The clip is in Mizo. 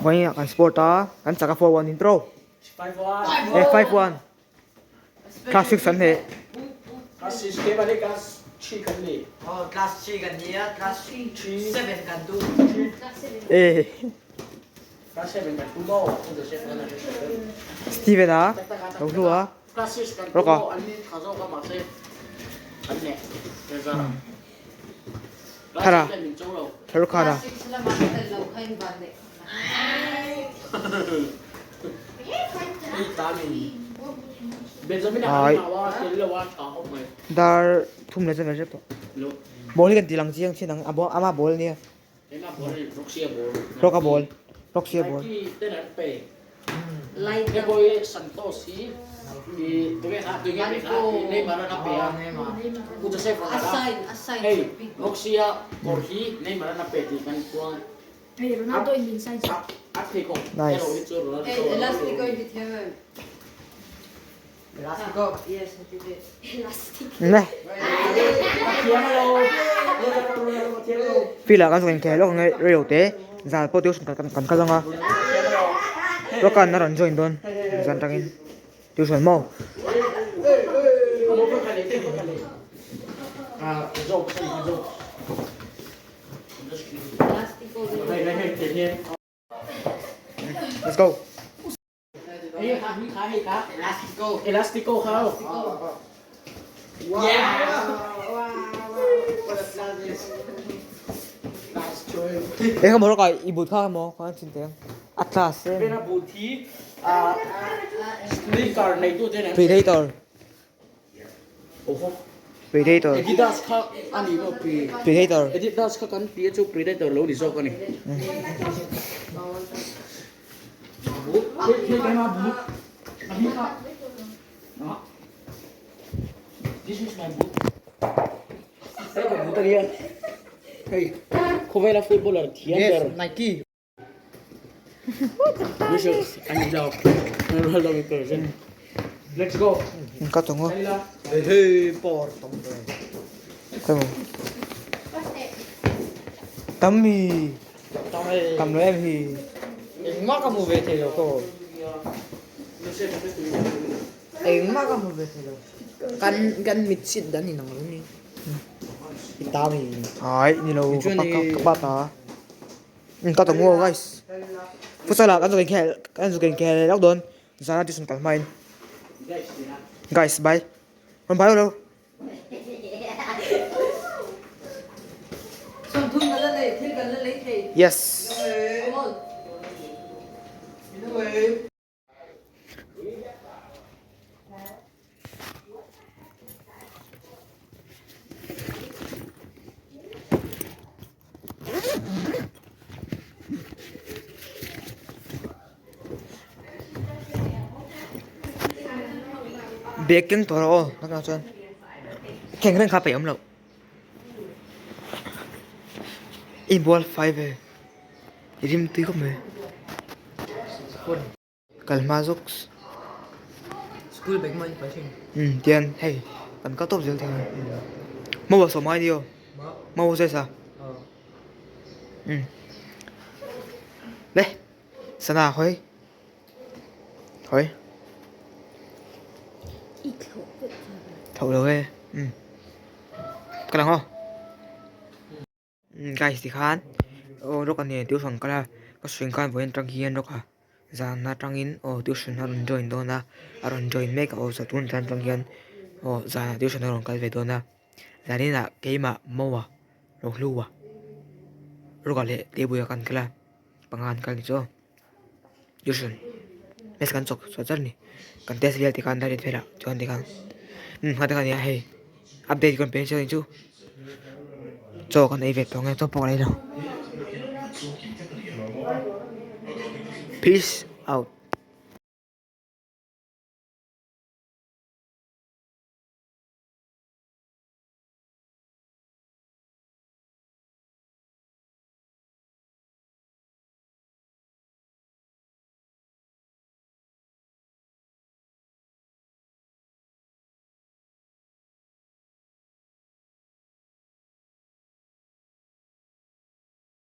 Vawiin ah kan sport a, kan chak a 4-1 intro. Eh 5-1. Class 6 an hneh. Class 6 ke bale class 3 kan ni. Oh, class 3 kan ni a, class 7 kan tu. Eh. Class 7 kan tu mo. Steven a, lo hlu a. Class 6 kan tu Roka. mo an ni tha zo ka ma se. An ne. Zara. Thara. Tharukhana. Class 6 lama tel lo khain van ne. Ai. Dar thum le chen rep to. Ball hi kan ti lang chiang chin ang a ball ama ball nia. Roka ball. Roxia ball. Nice. Hey, elastico in dit hebben. Elastico. Yes, het is. Ne. Fila kan chuan inkhel lawk ang e reilo te zan pawh tuition kan kan kal ang a Rokan a rawn join dawn zan tangin tuition maw. Let's go. Elastico. Elastico how? Eng emaw rawk ah i but kha emaw kha an chin teh ang a class em. Pena but hi sneaker nei tu te Predator. Predator. Adidas kha ani maw pi. Predator. Adidas kha kan tia chu Predator lo ni zawk ani. This is my boot. Hei ka boot ania. Hei khawvela footballer thiam ber. Yes, Nike. Let's go. Ka tawng a. Hei hei por tam ve. Ka maw. Tam hi. Tam lo em hi. Engmah ka hmu ve thei lo ko. Engmah ka hmu ve thei lo. Kan kan mit chit dan inang lo ni. I tam hi. Ai ni lo ka pa ka pa ta. Ka tawng aw guys. Futsal ah kan zuk inkhel kan zuk inkhel lawk dawn zan a tuition kal hmain. Guys bye. Rawn bye lo. Yes. Bag keng tawh rawh aw nakah chuan keng reng kha peih awm loh i bual fai ve i rim tui khawp mai kal hma zawk School bag maw in pai thin umm tian hei kan kal tawp zel thei ang maw a sawm ai ni aw maw zai sa umm le sana hawi hawi tho lo e umm ka lang aw. Guys tikhan aw rawk a nia tuition kal a ka suih khan vawiin atang hian rawk a zan atangin aw tuition a rawn join dawn a a rawn join mek a aw tun tan atang hian aw zanah tuition a rawn kal ve dawn a zaninah keimah mawa rohlua rawk a leh table ah kan kal a panga an kal ni chu aw tuition nasa kan chawk chawt chawt a ni kan test vel tikhan dar vel ah chuan tikhan umm hma takah nia hei update kan pe chiang chu chaw kan ei ve tawh nge chaw pawh kan ei lo peace out.